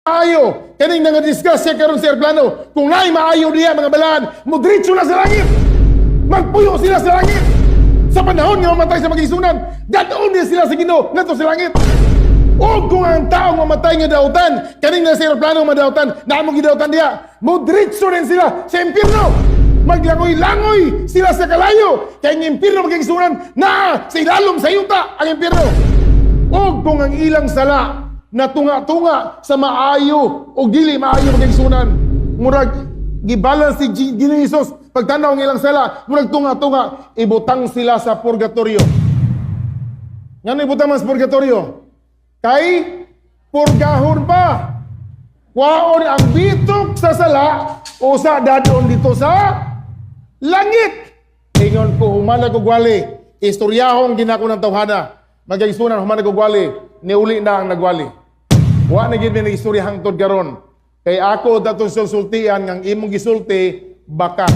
Maayo, kaning nga disgrasya karon sa eroplano, kung naay maayo diya mga balaan, modiretso na sa langit. Magpuyo sila sa langit. Sa panahon nga mamatay sa mga igsuonan, dad-on niya sila sa Ginoo ngadto sa langit. O kung ang taong mamatay nga dautan, kaning na sa eroplano madautan, naa mo gidautan diya, modiretso rin sila sa impyerno. Maglangoy-langoy sila sa kalayo, kay ang impyerno, mga igsuonan, naa sa ilalom sa yuta ang impyerno. O kung ang ilang sala na tunga-tunga sa maayo o dili maayo, mga igsuonan, murag gibalance si Ginoo Jesus pagtanaw ang ilang sala, murag tunga-tunga, ibutang sila sa purgatorio. Ngano ibutang man sa purgatorio? Kay purgahon pa. Kwaon ang bitok sa sala o sa dad-on didto sa langit. Ingon ko, human ko gwali, istoryahong ginako ng tawhana. Mga igsuonan, human ko gwali, niuli na ang nagwali. Wa na gid mi istorya hangtod karon. Kay ako datong sultian ngang imong gisulti baka.